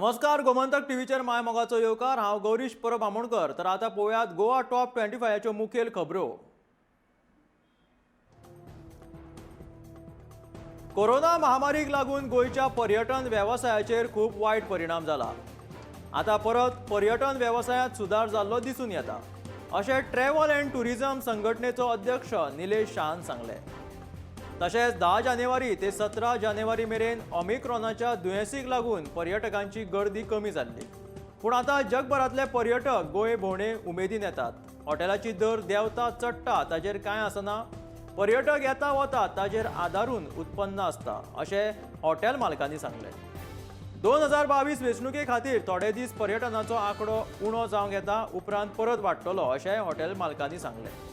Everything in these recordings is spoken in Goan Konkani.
नमस्कार, गोमंतक टीव्हीचेर my मोगाचो येवकार. हांव गौरीश परब आमोणकर. तर आतां पळोवयात गोवा टॉप 25च्यो मुखेल खबरो. कोरोना महामारीक लागून गोंयच्या पर्यटन वेवसायाचेर खूब वायट परिणाम जाला. आतां परत पर्यटन वेवसायांत सुदार जाल्लो दिसून येता अशें ट्रॅव्हल अँड टुरिझम संघटनेचो अध्यक्ष निलेश शाहन सांगलें. तशेंच 10 जानेवारी ते 17 जानेवारी मेरेन ओमिक्रॉनाच्या दुयेंसीक लागून पर्यटकांची गर्दी कमी जाल्ली. पूण आतां जगभरांतले पर्यटक गोंय भोंवणे उमेदीन येतात. हॉटेलाची दर देंवता चडटा ताजेर कांय आसना. पर्यटक येता वता ताजेर आदारून उत्पन्न आसता अशें हॉटेल मालकांनी सांगलें. 2022 वेंचणुके खातीर थोडे दीस पर्यटनाचो आंकडो उणो जावंक येता, उपरांत परत वाडटलो अशें हॉटेल मालकांनी सांगलें.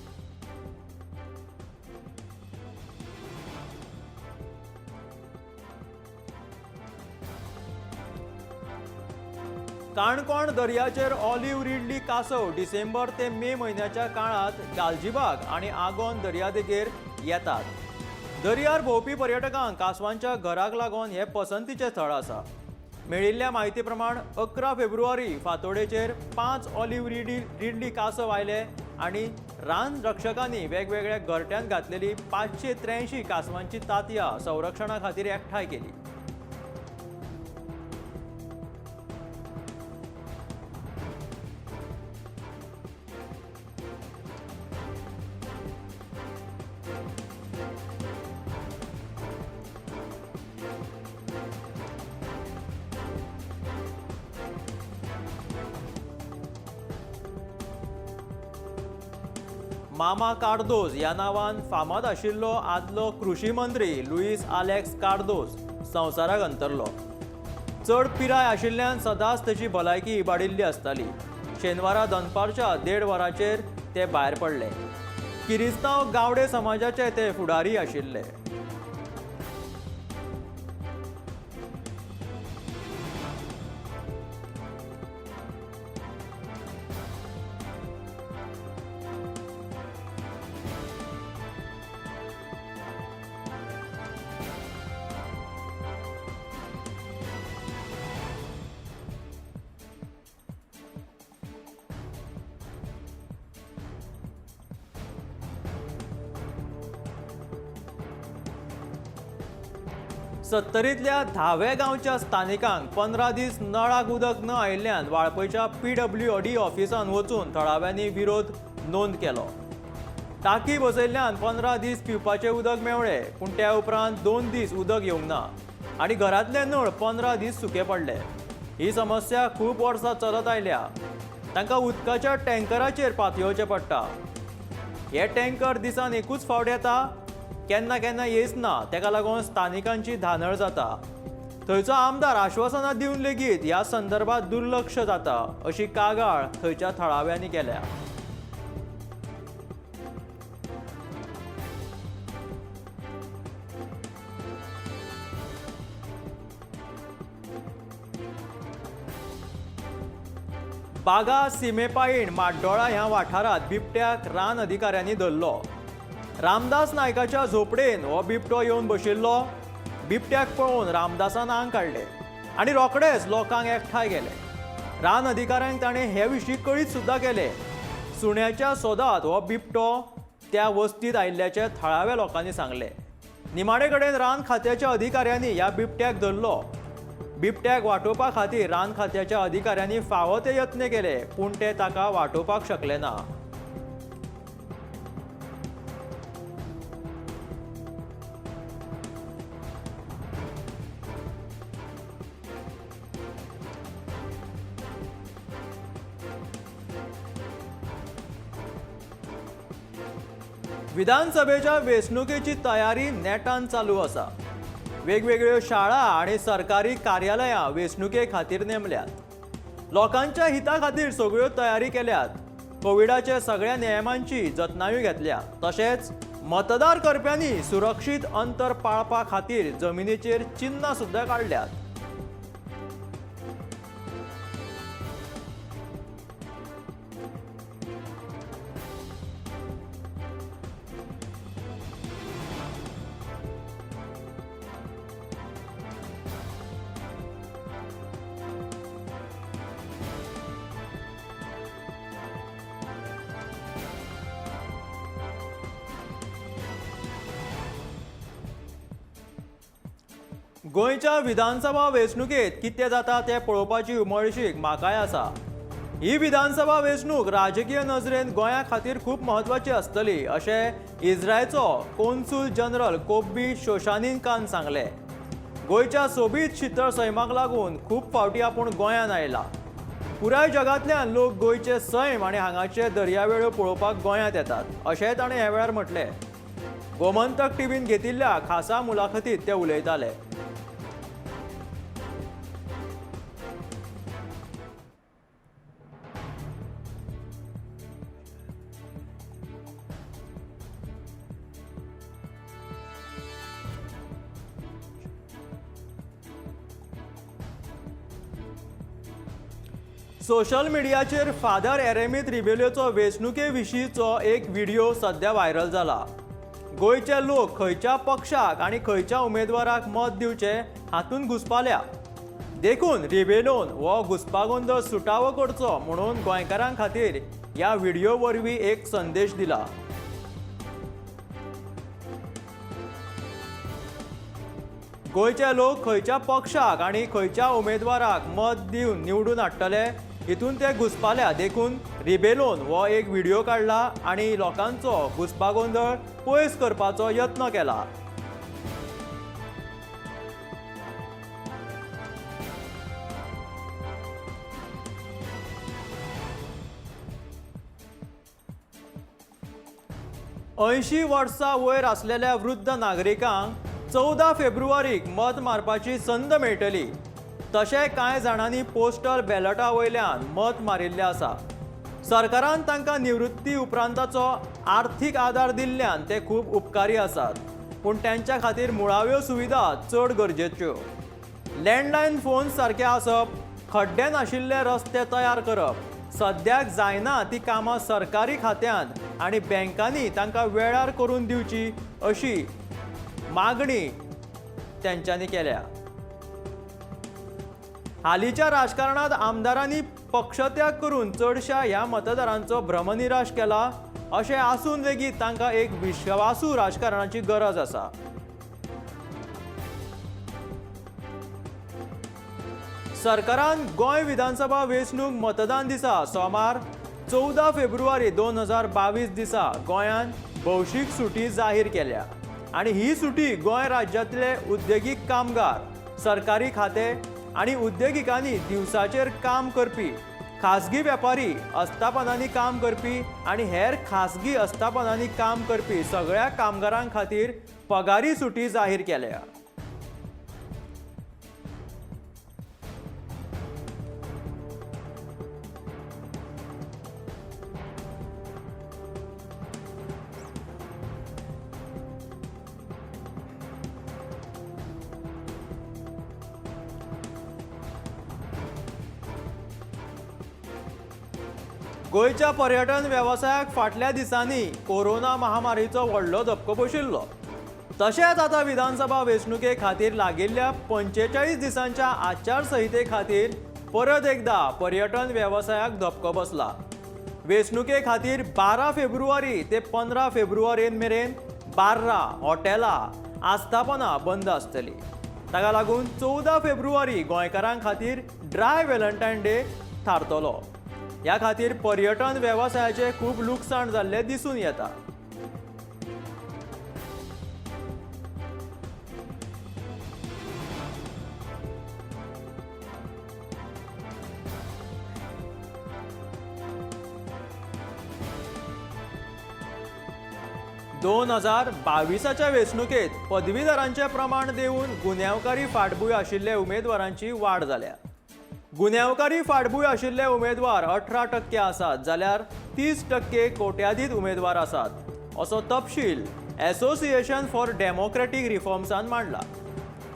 काणकोण दर्याचेर ऑलिव्ह रिडली कासव डिसेंबर ते मे म्हयन्याच्या काळांत गालजीबाग आनी आगोंद दर्यादेगेर येतात. दर्यार भोंवपी पर्यटकांक कासवांच्या घराक लागून हे पसंतीचें थळ आसा. मेळिल्ल्या म्हायती प्रमाण 11 फेब्रुवारी फांतोडेचेर 5 ऑलिव्ह रिडली कासव आयले आनी रान रक्षकांनी वेगवेगळ्या घरट्यांत घातलेली 583 कासवांची तांतयां संरक्षणा खातीर एकठांय केली. मामा कार्दोज ह्या नांवान फामाद आशिल्लो आदलो कृशी मंत्री लुईस आलेक्स कार्दोज संवसाराक अंतरलो. चड पिराय आशिल्ल्यान सदांच ताची भलायकी इबाडिल्ली आसताली. शेनवारा दनपारच्या 1:30 वरांचेर ते भायर पडले. किरिस्तांव गावडे समाजाचे ते फुडारी आशिल्ले. सत्तरींतल्या धावे गांवच्या स्थानिकांक 15 दीस नळाक उदक न आयिल्ल्यान वाळपयच्या PWD ऑफिसांत वचून थळाव्यांनी विरोध नोंद केलो. टाकी बसयल्ल्यान 15 दीस पिवपाचें उदक मेळ्ळें, पूण त्या उपरांत 2 दीस उदक येवंक ना आनी घरांतले नळ 15 दीस सुके पडले. ही समस्या खूब वर्सां चलत आयल्या. तांकां उदकाच्या टँकराचेर पातयेवचें पडटा. हे टँकर दिसान एकूच फावट येता, केन्ना केन्ना येच ना. ताका लागून स्थानिकांची धानळ जाता. थंयचो आमदार आश्वासनां दिवन लेगीत ह्या संदर्भात दुर्लक्ष जाता अशी कागाळ थंयच्या थळाव्यांनी केल्या. बागा सिमेपाईण माड्डोळा ह्या वाठारांत बिबट्याक रान अधिकाऱ्यांनी धरलो. रामदास नायकाच्या झोपडेन हो बिबटो येवन बशिल्लो. बिबट्याक पळोवन रामदासान आंग काडले आनी रोखडेच लोकांक एकठांय गेले. रान अधिकाऱ्यांक ताणें हे विशीं कळीत सुद्दां केलें. सुण्याच्या सोदांत हो बिबटो त्या वस्तीत आयिल्ल्याचें थळाव्या लोकांनी सांगलें. निमाणे कडेन रान खात्याच्या अधिकाऱ्यांनी ह्या बिबट्याक धरलो. बिबट्याक वाटोवपा खातीर रान खात्याच्या अधिकाऱ्यांनी फावो ते यत्न केले, पूण ते ताका वाटोवपाक शकले ना. विधानसभेच्या वेंचणुकेची तयारी नेटान चालू आसा. वेगवेगळ्यो शाळा आनी सरकारी कार्यालयां वेंचणुके खातीर नेमल्यात. लोकांच्या हिता खातीर सगळ्यो तयारी केल्यात. कोविडाच्या सगळ्या नियमांची जतनायूय घेतल्या. तशेंच मतदार करप्यांनी सुरक्षीत अंतर पाळपा खातीर जमिनीचेर चिन्हां सुद्दां काडल्यात. गोंयच्या विधानसभा वेंचणुकेंत कितें जाता तें पळोवपाची उमळशीक म्हाकाय आसा. ही विधानसभा वेंचणूक राजकीय नजरेन गोंया खातीर खूब म्हत्वाची आसतली अशें इस्रायलचो कोन्सूल जनरल कोब्बी शोशानिकान सांगलें. गोंयच्या सोबीत शितळ सैमाक लागून खूब फावटी आपूण गोंयांत आयला. पुराय जगांतल्यान लोक गोंयचे सैम आनी हांगाचे दर्यावेळो पळोवपाक गोंयांत येतात अशेंय ताणें ह्या वेळार म्हटलें. गोमंतक टीव्हीन घेतिल्ल्या खासा मुलाखतीत ते उलयताले. सोशल मिडियाचेर फादर एरेमीत रिबेलोचो वेंचणुके विशींचो एक व्हिडियो सध्या व्हायरल जाला. गोंयचे लोक खंयच्या पक्षाक आनी खंयच्या उमेदवाराक मत दिवचें हातूंत घुस्पाल्या. देखून रिबेलोन हो घुस्पागोंदळ सुटावो करचो म्हणून गोंयकारां खातीर ह्या व्हिडियो वरवीं एक संदेश दिला. गोंयचे लोक खंयच्या पक्षाक आनी खंयच्या उमेदवाराक मत दिवन निवडून हाडटले हितून ते घुस्पाल्या. देखून रिबेलोन हो एक व्हिडियो काडला आनी लोकांचो घुस्पागोंदळ पयस करपाचो यत्न केला. 80 वर्सां वयर आसलेल्या वृद्ध नागरिकांक 14 फेब्रुवारीक मत मारपाची संद मेळटली. तशें कांय जाणांनी पोस्टल बॅलटा वयल्यान मत मारिल्लें आसा. सरकारान तांकां निवृत्ती उपरांताचो आर्थीक आदार दिल्ल्यान ते खूब उपकारी आसात, पूण त्यांच्या खातीर मुळाव्यो सुविधा चड गरजेच्यो. लँडलायन फोन सारके आसप, खड्डे नाशिल्ले रस्ते तयार करप, सद्याक जायना ती कामां सरकारी खात्यांत आनी बँकांनी तांकां वेळार करून दिवची अशी मागणी तेंच्यांनी केल्या. हालींच्या राजकारणांत आमदारांनी पक्षत्याग करून चडश्या ह्या मतदारांचो भ्रमनिराश केला. अशें आसून लेगीत तांकां एक विश्वासू राजकारणाची गरज आसा. सरकारान गोंय विधानसभा वेंचणूक मतदान दिसा सोमार 14 फेब्रुवारी 2022 दिसा गोंयांत भौशीक सुटी जाहीर केल्या आनी ही सुटी गोंय राज्यांतले उद्देगीक कामगार, सरकारी खाते आनी उद्देगिकांनी दिवसाचेर काम करपी, खासगी वेपारी आस्थापनांनी काम करपी आनी हेर खासगी आस्थापनांनी काम करपी सगळ्या कामगारां खातीर पगारी सुटी जाहीर केल्या. गोंयच्या पर्यटन वेवसायाक फाटल्या दिसांनी कोरोना महामारीचो व्हडलो धपको बशिल्लो. तशेंच आतां विधानसभा वेंचणुके खातीर लागिल्ल्या 45 दिसांच्या आचारसंहिते खातीर परत एकदा पर्यटन वेवसायाक धपको बसला. वेंचणुके खातीर 12 फेब्रुवारी ते 15 फेब्रुवारी मेरेन बार्रां, हॉटेलां, आस्थापनां बंद आसतली. ताका लागून 14 फेब्रुवारी गोंयकारां खातीर ड्राय व्हॅलेंटायन डे थारतलो. ह्या खातीर पर्यटन वेवसायाचें खूब लुकसाण जाल्लें दिसून येता. 2022 वेंचणुकेंत पदवीधरांचें प्रमाण देंवून गुन्यांवकारी फाटभूंय आशिल्ले उमेदवारांची वाड जाल्या. गुन्यांवकारी फाटभूंय आशिल्ले उमेदवार 18% आसात जाल्यार 30% कोट्याधीत उमेदवार आसात असो तपशील असोसिएशन फॉर डेमोक्रेटीक रिफॉर्म्सान मांडला.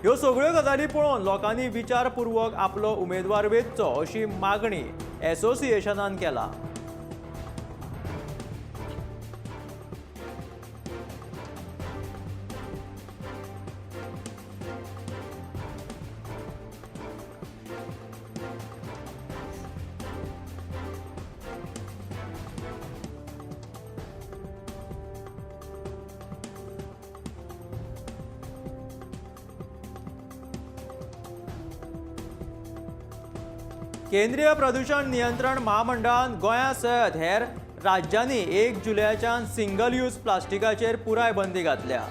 ह्यो सगळ्यो गजाली पळोवन लोकांनी विचारपूर्वक आपलो उमेदवार वेंचचो अशी मागणी असोसिएशनान केला. केंद्रीय प्रदूषण नियंत्रण महामंडळान गोंया सयत हेर राज्यांनी 1 जुलयाच्यान सिंगल यूज प्लास्टिकाचेर पुराय बंदी घातल्या.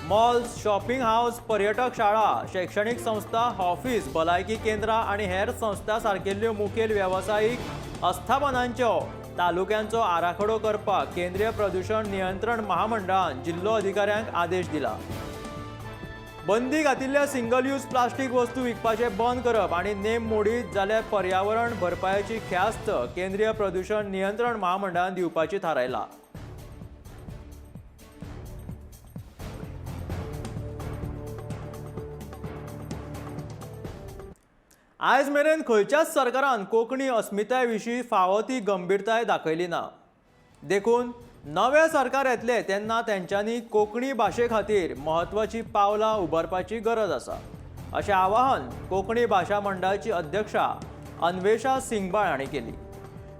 मॉल्स, शॉपिंग हावस, पर्यटक शाळा, शैक्षणीक संस्था, ऑफिस, भलायकी केंद्रां आनी हेर संस्था सारकेल्ल्यो मुखेल वेवसायीक आस्थापनांच्यो तालुक्यांचो आराखडो करपाक केंद्रीय प्रदूषण नियंत्रण महामंडळान जिल्लो अधिकाऱ्यांक आदेश दिला. बंदी घातिल्ल्या सिंगल यूज प्लास्टीक वस्तू विकपाचें बंद करप आनी नेम मोडीत जाल्यार पर्यावरण भरपायेची ख्यास्त केंद्रीय प्रदूषण नियंत्रण महामंडळान दिवपाची थारायला. आयज मेरेन खंयच्याच सरकारान कोंकणी अस्मिताय विशीं फावो ती गंभीरताय दाखयली ना. देखून नवें सरकार येतलें तेन्ना तेंच्यांनी कोंकणी भाशे खातीर म्हत्वाचीं पावलां उबारपाची गरज आसा, अशें आवाहन कोंकणी भाशा मंडळाची अध्यक्षा अन्वेषा सिंगबाळ हांणी केली.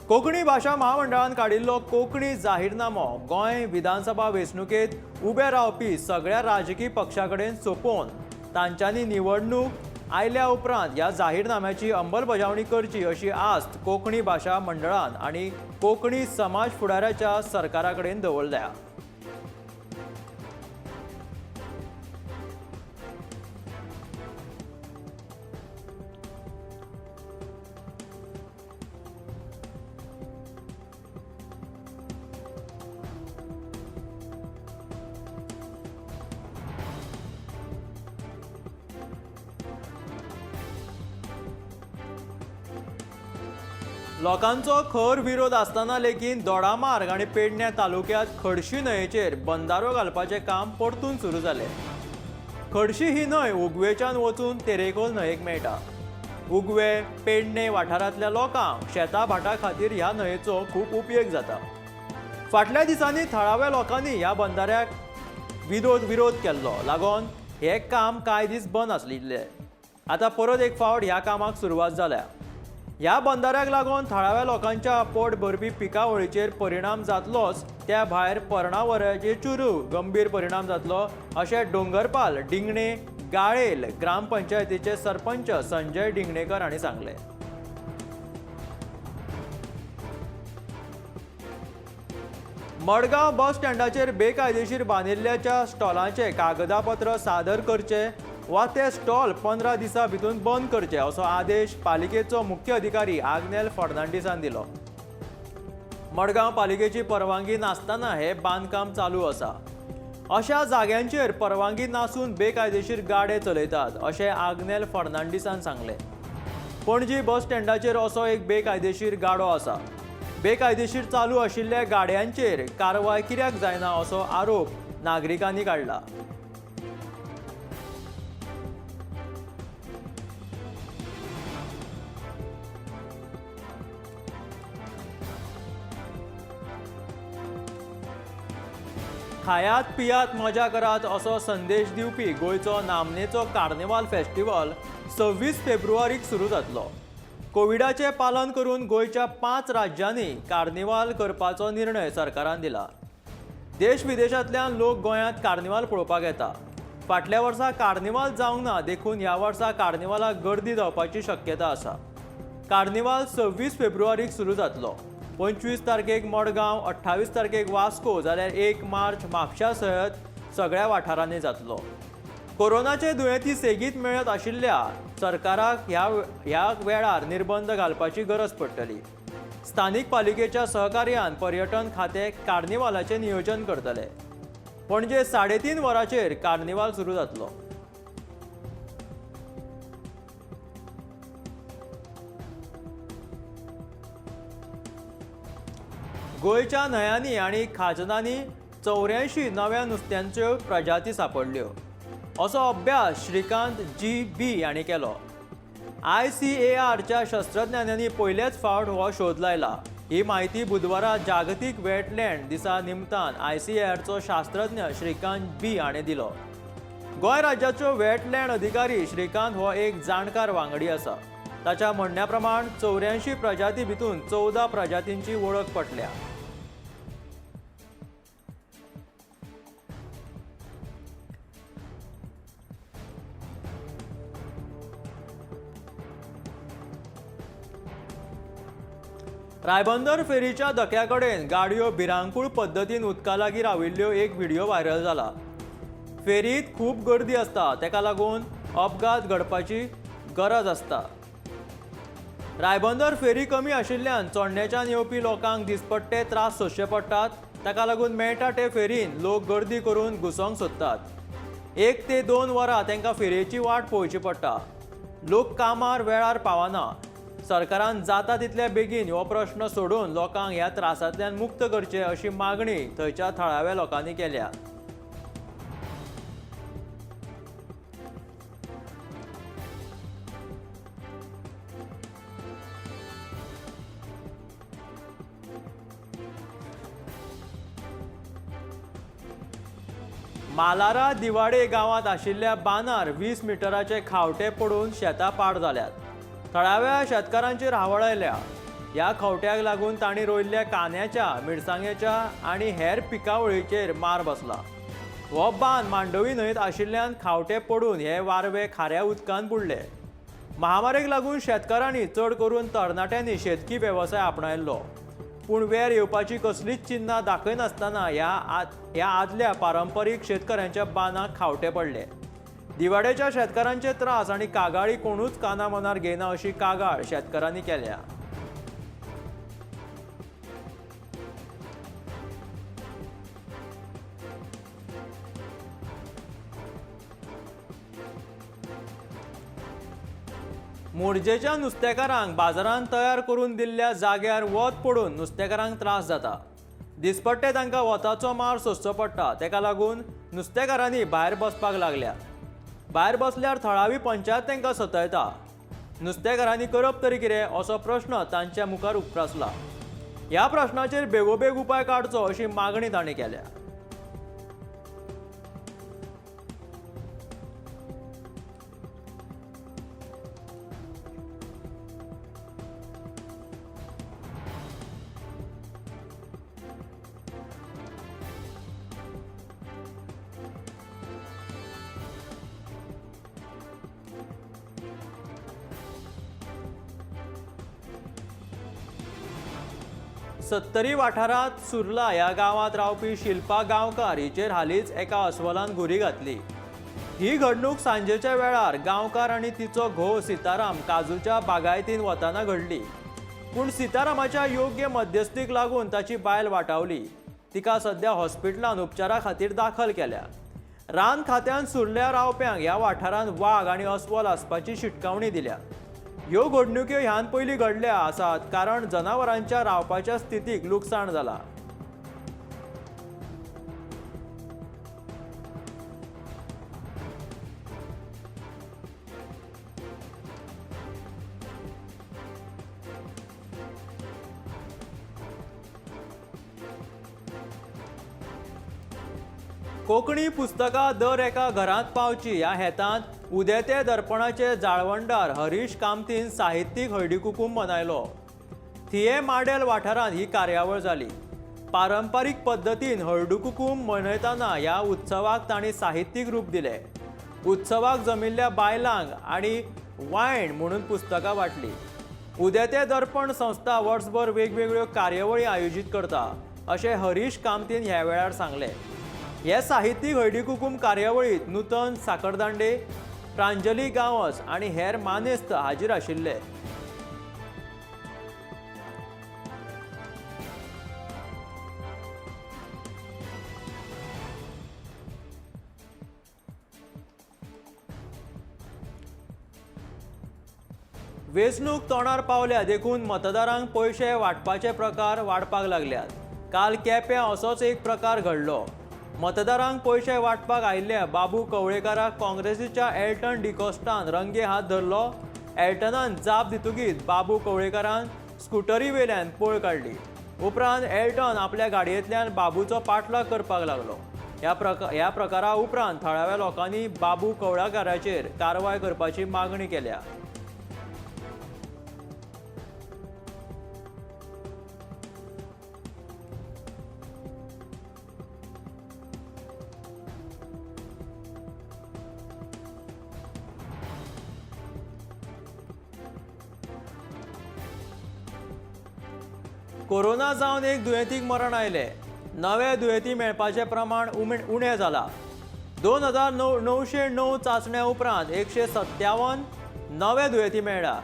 कोंकणी भाशा महामंडळान काडिल्लो कोंकणी जाहीरनामो गोंय विधानसभा वेंचणुकेंत उबे रावपी सगळ्या राजकी पक्षां कडेन सोंपोवन तांच्यांनी निवडणूक आयल्या उपरांत ह्या जाहीरनाम्याची अंमलबजावणी करची अशी आस्त कोंकणी भाशा मंडळान आनी कोंकणी समाज फुडाऱ्याच्या सरकारा कडेन दवरल्या. लोकांचो खर विरोध आसतना लेगीत दोडामार्ग आनी पेडण्या तालुक्यांत खडशी न्हंयेचेर बंदारो घालपाचें काम परतून सुरू जालें. खडशी ही न्हंय उगवेच्यान वचून तेरेखोल न्हंयेक मेळटा. उगवे पेडणे वाठारांतल्या लोकांक शेतां भाटां खातीर ह्या न्हंयेचो खूब उपयोग जाता. फाटल्या दिसांनी थळाव्या लोकांनी ह्या बंदाऱ्याक विरोध केल्लो लागून हें काम कांय दीस बंद आसलें. आतां परत एक फावट ह्या कामाक सुरवात जाल्या. ह्या बंदाऱ्याक लागून थळाव्या लोकांच्या पोट भरपी पिकावळीचेर परिणाम जातलोच, त्या भायर पर्णावराचेरूय गंभीर परिणाम जातलो अशें डोंगरपाल डिंगणे गाळेल ग्रामपंचायतीचे सरपंच संजय डिंगणेकर हांणी सांगलें. मडगांव बस स्टँडाचेर बेकायदेशीर बांदिल्ल्याच्या स्टॉलांचे कागदापत्र सादर करचे वा ते स्टॉल 15 दिसां भितर बंद करचे असो आदेश पालिकेचो मुख्य अधिकारी आग्नेल फर्नांडीसान दिलो. मडगांव पालिकेची परवानगी नासतना हे बांदकाम चालू आसा. अशा जाग्यांचेर परवानगी नासून बेकायदेशीर गाडे चलयतात अशें आग्नेल फर्नांडीसान सांगलें. पणजी बस स्टँडाचेर असो एक बेकायदेशीर गाडो आसा. बेकायदेशीर चालू आशिल्ल्या गाड्यांचेर कारवाय कित्याक जायना असो आरोप नागरिकांनी काडला. खायात पियात मजा करात असो संदेश दिवपी गोंयचो नामनेचो कार्निवाल फेस्टिवल 26 फेब्रुवारीक सुरू जातलो. कोविडाचें पालन करून गोंयच्या 5 राज्यांनी कार्निवाल करपाचो निर्णय सरकारान दिला. देश विदेशांतल्यान लोक गोंयांत कार्निवाल पळोवपाक येता. फाटल्या वर्सा कार्निवाल जावंक ना देखून ह्या वर्सा कार्निवालाक गर्दी जावपाची शक्यता आसा. कार्निवाल 26 फेब्रुवारीक सुरू जातलो. 25 तारखेक मडगांव, 28 तारखेक वास्को जाल्यार 1 मार्च म्हापशा सयत सगळ्या वाठारांनी जातलो. कोरोनाचे दुयेंती सेगीत मेळत आशिल्ल्या सरकाराक ह्या वेळार निर्बंध घालपाची गरज पडटली. स्थानीक पालिकेच्या सहकार्यान पर्यटन खातें कार्निवालाचें नियोजन करतले. पणजे 3:30 वरांचेर कार्निवाल सुरू जातलो. गोंयच्या न्हंयांनी आनी खाजनांनी 84 नव्या नुस्त्यांच्यो प्रजाती सांपडल्यो असो अभ्यास श्रीकांत जी बी हांणी केलो. ICARच्या शास्त्रज्ञांनी पयलेच फावट हो शोध लायला. ही म्हायती बुधवारा जागतीक वेटलँड दिसा निमतान ICARचो शास्त्रज्ञ श्रीकांत बी हाणें दिलो. गोंय राज्याचो वेटलँड अधिकारी श्रीकांत हो एक जाणकार वांगडी आसा. ताच्या म्हणण्या प्रमाण 84 प्रजाती भितून 14 प्रजातींची वळख पटल्या. रायबंदर फेरीच्या धक्या कडेन गाडयो भिरांकूळ पद्दतीन उदका लागीं राविल्ल्यो एक व्हिडियो व्हायरल जाला. फेरीत खूब गर्दी आसता, ताका लागून अपघात घडपाची गरज आसता. रायबंदर फेरी कमी आशिल्ल्यान चोडणेच्यान येवपी लोकांक दिसपट्टे त्रास सोंसचे पडटात. ताका लागून मेळटा ते फेरीन लोक गर्दी करून घुसोंक सोदतात. 1 ते 2 वरां तांकां फेरयेची वाट पळोवची पडटा. लोक कामार वेळार पावना. सरकारान जाता तितल्या बेगीन हो प्रश्न सोडून लोकांक ह्या त्रासांतल्यान मुक्त करचे अशी मागणी थंयच्या थळाव्या लोकांनी केल्या. मालारा दिवाडे गांवांत आशिल्ल्या बांदार 20 मिटराचे खावटे पडून शेतां पाड जाल्यात. थळाव्या शेतकारांचेर हावळ आयल्या. ह्या खवट्याक लागून तांणी रोयल्ल्या कांद्याच्या, मिरसांगेच्या आनी हेर पिकावळीचेर मार बसला. हो बांद मांडवी न्हंयत आशिल्ल्यान खावटे पडून हे वारवे खाऱ्या उदकान बुडले. महामारीक लागून शेतकारांनी चड करून तरणाट्यांनी शेतकी वेवसाय आपणायल्लो, पूण वेर येवपाची कसलीच चिन्हां दाखयनासतना ह्या आदल्या पारंपरीक शेतकऱ्यांच्या बांदाक खावटे पडले. दिवाडेच्या शेतकारांचे त्रास आनी कागाळी कोणूच काना मनार घेयना अशी कागाळ शेतकारांनी केल्या. मोरजेच्या नुस्तेकारांक बाजारांत तयार करून दिल्ल्या जाग्यार वत पडून नुस्तेकारांक त्रास जाता. दिसपट्टे तांकां वताचो मार सोंसचो पडटा. ताका लागून नुस्तेकारांनी भायर बसपाक लागल्या. भायर बसल्यार थळावी पंचायत तांकां सतयता. नुस्तेकारांनी करप तरी कितें असो प्रश्न तांच्या मुखार उप्रासला. ह्या प्रश्नाचेर बेगोबेग उपाय काडचो अशी मागणी तांणी केल्या. सत्तरी वाठारांत सुर्ला ह्या गांवांत रावपी शिल्पा गांवकार हिचेर हालींच एका अस्वलान घुरी घातली. ही घडणूक सांजेच्या वेळार गांवकार आनी तिचो घोव सीताराम काजूच्या बागायतीन वतना घडली. पूण सीतारामाच्या योग्य मध्यस्थीक लागून ताची बायल वाटावली. तिका सध्या हॉस्पिटलान उपचारा खातीर दाखल केल्या. रान खात्यान सुर्ल्या रावप्यांक ह्या वाठारांत वाग आनी अस्वल आसपाची शिटकावणी दिल्या. ह्यो घडणुक्यो ह्यान पयलीं घडल्या आसात, कारण जनावरांच्या रावपाच्या स्थितीक लुकसाण जाला. कोंकणी पुस्तकां दर एका घरांत पावची ह्या हेतांत उदेते दर्पणाचे जाळवणदार हरीश कामतीन साहित्यीक हळदीकुकूम मनयलो. थिये माडेल वाठारांत ही कार्यावळ जाली. पारंपारीक पद्दतीन हळदीकुकूम मनयतना ह्या उत्सवाक तांणी साहित्यीक रूप दिलें. उत्सवाक जमिल्ल्या बायलांक आनी वायण म्हणून पुस्तकां वांटली. उदेते दर्पण संस्था वर्सभर वेगवेगळ्यो कार्यावळी आयोजीत करता अशें हरीश कामतीन ह्या वेळार सांगलें. हे साहित्यीक हळदीकुकूम कार्यावळींत नूतन साखरदांडे, प्रांजली गांवस आनी हेर मानेस्त हाजीर आशिल्ले. वेंचणूक तोंडार पावल्या देखून मतदारांक पयशे वांटपाचे प्रकार वाडपाक लागल्यात. काल केप्यां असोच एक प्रकार घडलो. मतदारांक पयशे वांटपाक आयिल्ल्या बाबू कवळेकाराक काँग्रेसीच्या एल्टन डिकॉस्टान रंगे हात धरलो. एल्टनान जाप दितकीच बाबू कवळेकारान स्कुटरी वेल्यान पळ काडली. उपरांत एल्टन आपल्या गाडयेंतल्यान बाबूचो पाठलाग करपाक लागलो. ह्या प्रकारा उपरांत थळाव्या लोकांनी बाबू कवळेकाराचेर कारवाय करपाची मागणी केल्या. कोरोना जावन एक दुयेंतीक मरण आयलें. नवे दुयेंती मेळपाचें प्रमाण उणें जालां. 2909 चांचण्या उपरांत 157 नवे दुयेंती मेळ्ळा.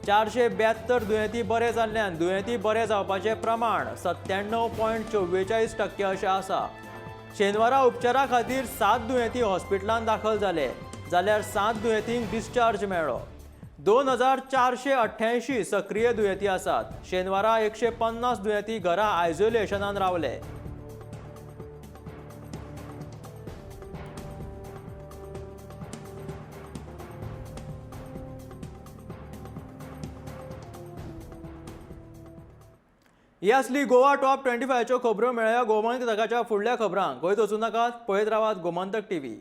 472 दुयेंती बरे जाल्ल्यान दुयेंती बरे जावपाचें प्रमाण 97.44% अशें आसा. शेनवारा उपचारा खातीर 7 दुयेंती हॉस्पिटलांत दाखल जाले, जाल्यार 7 दुयेंतींक डिस्चार्ज मेळ्ळो. 2488 सक्रीय दुयेंती आसात. शेनवारा 150 दुयेंती घरा आयसोलेशनान रावले. ही आसली गोवा टॉप 25च्यो खबरो. मेळया गोमंतकाच्या फुडल्या खबरांक. गोंयत वचूं नाकात, पळयत रावात गोमंतक टीव्ही.